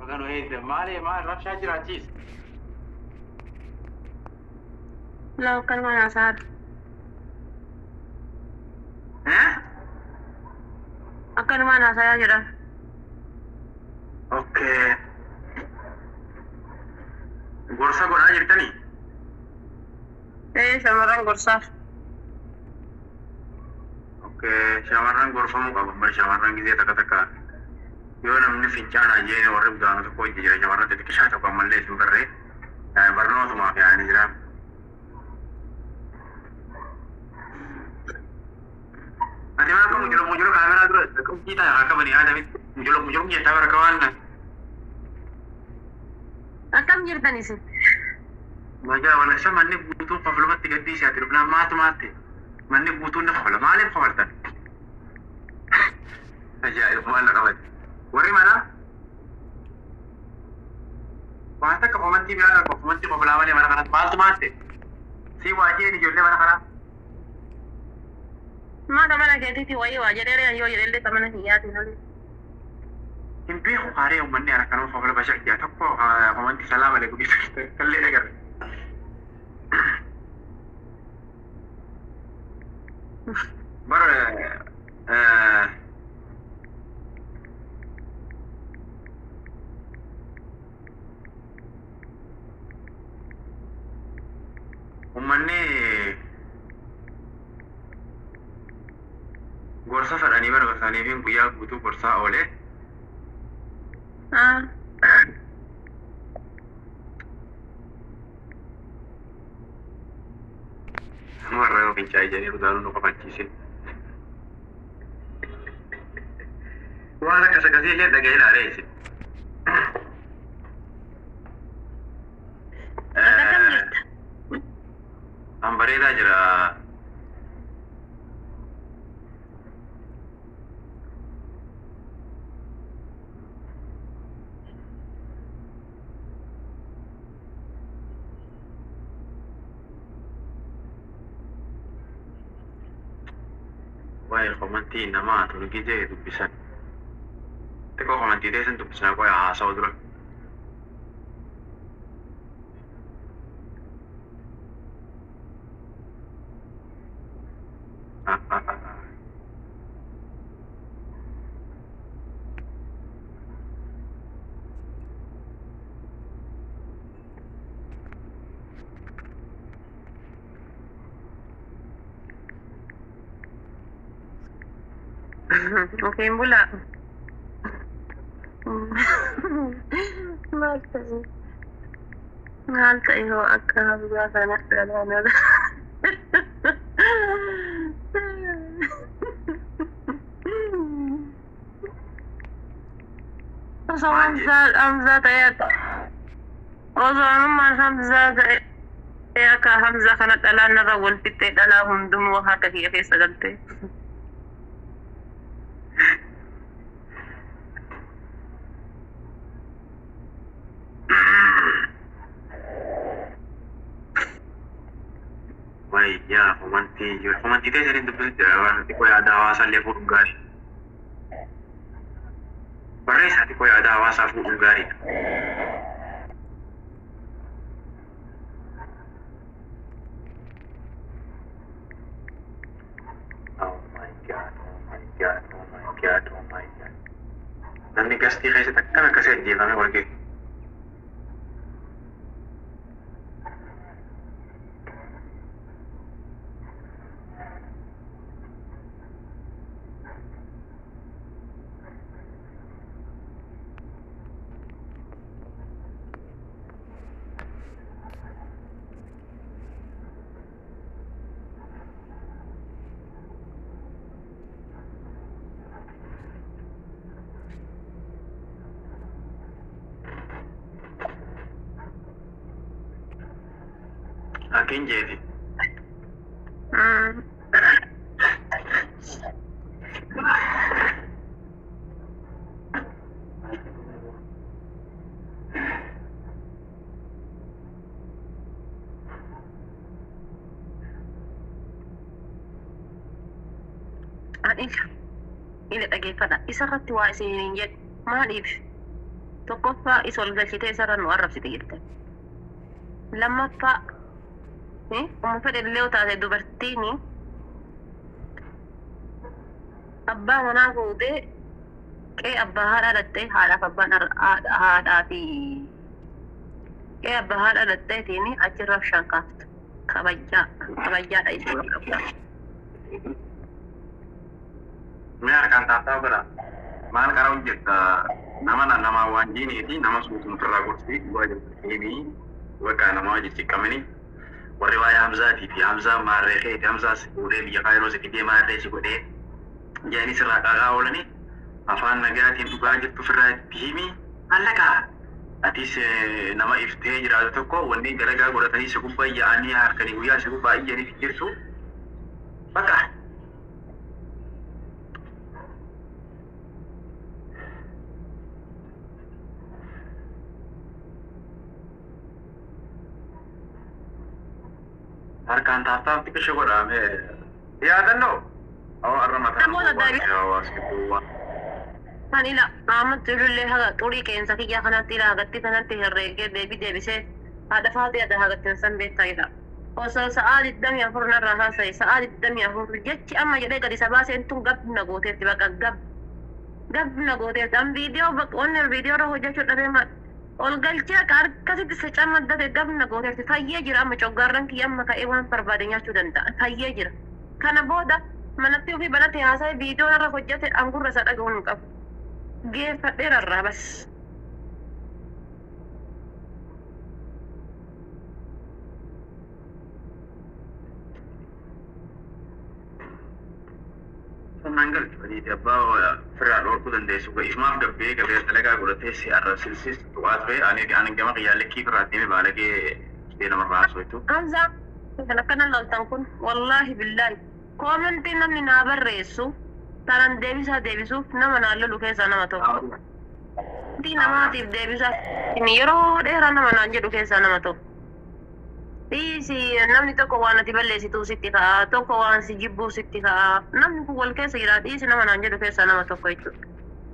Baga nu eegde. Maali maal rabshaa jiraachiis? Laa akkanumaan haasa'aa. Akkanumaan haasa'aa jira. Okay. Gorsa godhaa jirtanii? Ee, shamarran gorsaaf. Okay, shamarran gorfamuu qaban bar shamarran gizee takka takka yoo namni fincaanaa jeene warri budaanu tokko hojii jira shamarran xixiqqishaa tokko ammallee isin barree barnootumaaf yaa'anii jira. Ati maal akka mujolo mujolo kaameraa dura qabdii ta'a akka banii aadamitti mujolo mujolo jettaa bara waan Akkam jirtan isin? Majaa wala isa manni guutuun kofalumatti gaddii ati dhufnaan maatu maatte manni guutuun ni kofala maaliif kofaltan? Ajaa'ib waan na qabate. Warri manaa waan takka komantii biraa qabu komantii kofalaa malee mana kanatti maaltu maatte? Si waajjeen ijoollee mana kanaa. Maata mana keetiiti wayii waa jedhee yoo jedhellee ta mana hiyyaatiin olii. Hin beeku haaree uummanni ana kanuma kofala bashaqyaa tokko komantii salaam alaikum kallee agarre. Bara uummanni gorsa fedhanii bara isaanii fi guyyaa guutuu gorsaa oolee. Warra yoo fincaa'ee jedhee dhugaanuu nu qofachiise. Waan akkas akkasii illee dhaga'ee ilaalee isin. Akkam jirta? An bareedaa jira. Waa'ee komantii namaa tun gizee dubbisan. Xiqqoo komantii teessan dubbisan qoya haasa'u dura. Ofiin bulaa. Maal ta'e? Maal ta'e hoo akka Hamzaa kana dhalaana. Osoo Hamzaa ta'e akka osoo ammaan Hamzaa ta'e akka Hamzaa kana dhalaan irra wal fixxee dhalaa hundumuu harka kiyya keessa galte. Wayyaa komantii jiru. Komantii teessaniin dubbisu jira waan xiqqoo yaada hawaasaa illee fuudhuun gaarii. Barreessaa xiqqoo yaada hawaasaa fuudhuun gaariidha. Oh my God, oh my God, oh my God, oh my God. Namni gastii keessatti akkam akkasii ajjeefame wargee. Akin jeeti. Ani ila dhageeffadha. Isarratti waa isin hin jedhu. Maaliif? Tokkoffaa isa ol galchitee isarra nu arrabsite jette. Lammaffaa umma fedhe illee yoo taate dubartiin abbaa manaa fuutee qe'ee abbaa haadhaa dhattee haadhaaf abbaan haadhaa fi qe'ee abbaa haadhaa dhatteetiin achirraa bishaan kaaftu. Kabajaa kabajaadha jechuudha qabda. Mee harkaan taaftaa bira maal qara hojjetta nama namaa waan jiiniiti nama suutuma irraa gorsi dhugaa jirtu bakka nama jijjiiqamanii warri waa'ee Hamzaatii fi Hamzaa maarree keeti Hamzaa si fuudhee biyya Kaayiroo si fidee maarree si godhee jedhanii sirraa qaaqaa oolanii afaan nagaatiin dhugaa jirtu ofirraa itti himi mallaqaa. Atis nama iftee jiraatu tokko wanni dalagaa godhatanii si gubbaa yaa'anii harkanii guyyaa si gubbaa iyyanii jirtu bakka. Harkaan taaftaaf xiqqisho godhame yaadannoo. Awwa arra mataa Namoota Kan ila qaamatti illee haga xurii qeensa kiyyaa kanatti ila hagatti kanatti herreegee deebii deebisee haadha faatee adda hagattiin san beektaa jedha. Osoo sa'aa 24 narraa haasa'e sa'aa 24 jechi amma jedhee gadi isa baaseen tun gab na gooteetti bakka gab gab na gooteetti. An viidiyoo bakka onni viidiyoo irra hojjechuu dhabee ma ol galchee akka harkasitti isa camaddate gab na gooteetti fayyee jira amma coggaarran kiyya amma ka'ee waan barbaade nyaachuu danda'a fayyee jira. Kana booda manatti ofii banate haasa'e viidiyoo irra hojjete angurra isa dhaga'uun hin qabu. Geeffadheera irraa bas. Sannaan galchu adiiti abbaa ofirraa dhorkuu dandeessu ifumaaf gabbee gabee dalagaa godhatee si arrabsiisis tuqaa ture ani ani gama qiyyaa likkii firraa deeme baalagee ishee namarraa haasoftu. Hamzaa kan akkana loltan kun wallaahi billaahi koomentii namni naa barreessu tanan deebisaa deebisuuf nama naan lolu keessaa nama tokko. Koomentii namaatiif deebisaa yeroo dheeraa nama naan jedhu keessaa nama tokko. Dhiisi namni tokko waan ati balleessituu sitti ka'a tokko waan si jibbuu sitti ka'a namni kun wal keessa jira dhiisi nama naan jedhu keessaa nama tokko jechuudha.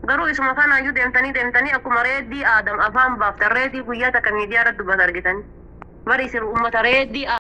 Garuu isuma kanaayyuu deemtanii deemtanii akkuma reeddii Aadam afaan baaftan reeddii guyyaa takka miidiyaa irratti dubbata argitanii. Bari isin uummata reeddii